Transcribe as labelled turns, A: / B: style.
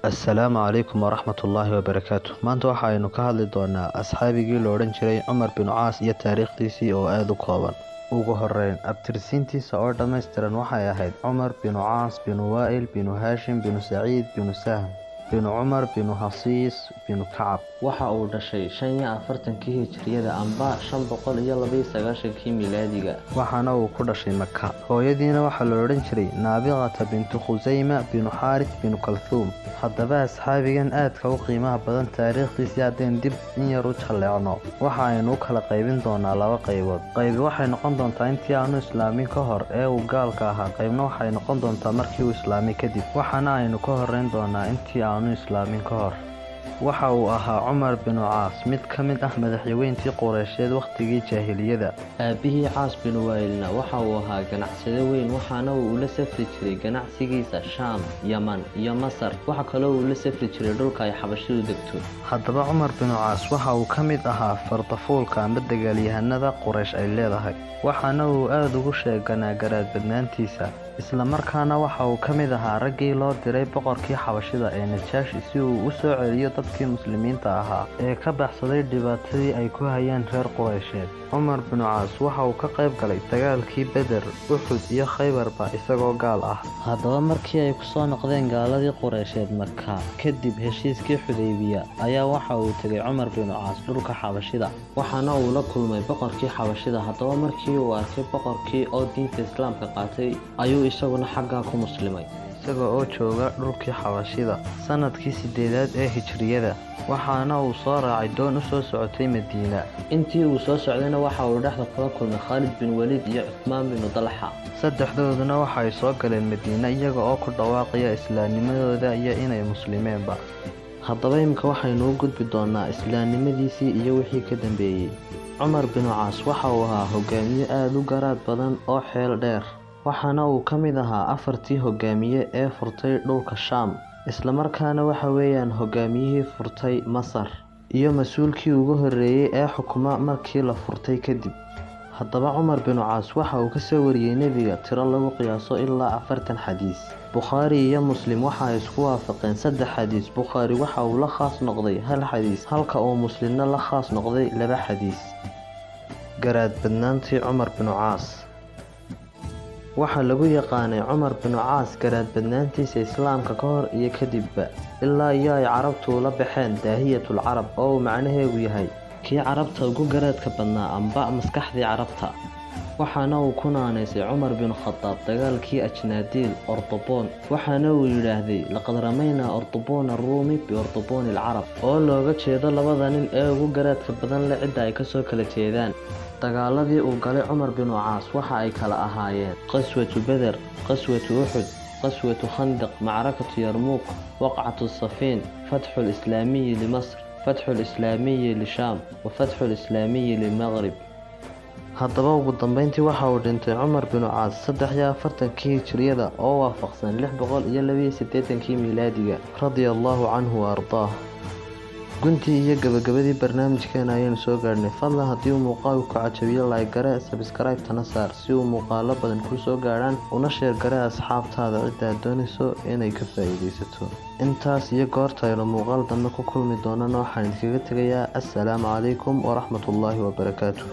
A: Asalaamu calaykum waraxmatullaahi wabarakaatu. Maanta waxa aynu ka hadli doonaa asxaabigii la odhan jiray Cumar binu Caas iyo taariikhdiisii oo aada u kooban. Ugu horeyn, abtirsiintiisa oo dhammaystiran waxay ahayd Cumar binu Caas binu Waa'il binu Haashim binu Saciid binu Sahm binu Cumar binu Hasiis binu Kacab.
B: Waxa uu dhashay 45-kii Hijriyada amba 592-kii Miilaadiga.
A: Waxaana uu ku dhashay Maka. Hooyadiina waxaa la odhan jiray Naabiqata bintu Khusayma binu Xaaris binu Kalthuum. Haddaba, asxaabigan aadka u qiimaha badan taariikhdiisii haddaynu dib in yar u jalleecno, waxa aynu u kala qaybin doonaa laba qaybood. Qaybi waxay noqon doontaa intii aanu islaamin ka hor ee uu gaalka ahaa, qaybna waxay noqon doontaa markii uu islaamay kadib. Waxaana aynu ka horeyn doonaa intii aanu islaamin ka hor. Waxa uu ahaa Cumar binu Caas mid ka mid ah madaxweyntii Qureysheed wakhtigii jaahiliyada.
B: Aabbihii Caas binu Waa'ilna waxa uu ahaa ganacsade weyn, waxaana uu ula safri jiray ganacsigiisa Shaam, Yaman iyo Masar. Waxa kaloo uu la safri jiray dhulka ay Xabashidu degto.
A: Haddaba, Cumar binu Caas waxa uu ka mid ahaa fardafuulka amba dagaalyahanada Quraysh ay leedahay, waxaana uu aada ugu sheeganaa garaad badnaantiisa. Isla markaana waxa uu ka mid ahaa raggii loo diray boqorkii Xabashida ee Najaashi si uu u soo celiyo dadkii muslimiinta ahaa ee ka baxsaday dhibaatadii ay ku hayeen reer Qureysheed. Cumar binu Caas waxa uu ka qayb galay dagaalkii Beder, Uxud iyo Khaybarba isagoo gaal ah.
B: Haddaba, markii ay kusoo noqdeen gaaladii Qureysheed Maka kadib heshiiskii Xudaybiya, ayaa waxa uu tegay Cumar binu Caas dhulka Xabashida, waxaana uu la kulmay boqorkii Xabashida. Haddaba, markii uu arkay boqorkii oo diinta Islaamka qaatay, ayuu isaguna xaggaa ku muslimay.
A: Isaga oo jooga dhulkii Xabashida sanadkii 8aad ee Hijriyada, waxaana uu soo raacay doon u soo socotay Madiina.
B: Intii uu soo socdayna waxa uu dhexda kula kulmay Khaalid bin Waliid iyo Cuthmaan binu Dalxa.
A: Saddexdooduna waxa ay soo galeen Madiina iyaga oo ku dhawaaqaya islaamnimadooda iyo inay muslimeenba. Haddaba, imika waxaynu u gudbi doonaa islaamnimadiisii iyo wixii ka dambeeyey. Cumar binu Caas waxa uu ahaa hogaamiye aada u garaad badan oo xeel dheer, waxaana uu ka mid ahaa afartii hogaamiye ee furtay dhulka Shaam, islamarkaana waxa weeyaan hogaamiyihii furtay Masar iyo mas-uulkii ugu horreeyey ee xukuma markii la furtay kadib. Haddaba, Cumar binu Caas waxa uu kasoo wariyey nebiga tiro lagu qiyaaso ilaa 40 xadiis. Bukhaari iyo Muslim waxa ay isku waafaqeen saddex xadiis. Bukhaari waxa uu la khaas noqday hal xadiis, halka uu Muslimna la khaas noqday laba xadiis. Garaad badnaantii Cumar binu Caas. Waxaa lagu yaqaanay Cumar binu Caas garaad badnaantiisa islaamka ka hor iyo kadibba, ilaa iyo ay Carabtu ula baxeen Daahiyatul Carab, oo uu macnaheegu yahay kii Carabta ugu garaadka badnaa amba maskaxdii Carabta. Waxaana uu ku naanaysay Cumar binu Khadaab dagaalkii Ajnaadiil Ordoboon, waxaana uu yidhaahday: "Laqad ramaynaa Ordoboon Aruumi biordobooni alcarab," oo looga jeedo labada nin ee ugu garaadka badan leh cidda ay kasoo kala jeedaan. Dagaaladii uu galay Cumar binu Caas waxa ay kala ahaayeen Qaswatu Beder, Qaswatu Uxud, Qaswatu Khandaq, Macrakatu Yarmuuk, Waqcatu Safiin, Fatxu Lislaamiyi liMasr, Fatxu Lislaamiyi lishaam wa Fatxu Lislaamiyi lilmaqrib. Haddaba, ugu dambeyntii waxa uu dhintay Cumar binu Caas 43-kii Hijriyada oo waafaqsan 682-kii Miilaadiga, radia Allahu canhu wa ardaah. Guntii iyo gabagabadii barnaamijkeena ayaynu soo gaadhnay. Fadlan, haddii uu muuqaalku ka cajabiyo, like gare, subscribe-tana saar si uu muuqaalo badan kuu soo gaadhaan, una share gare asxaabtaada cidda aad doonayso inay ka faa'iidaysato. Intaas iyo goorta aynu muuqaal dambe ku kulmi doonana, waxaan idinkaga tegayaa assalaamu calaykum waraxmatullaahi wabarakaatu.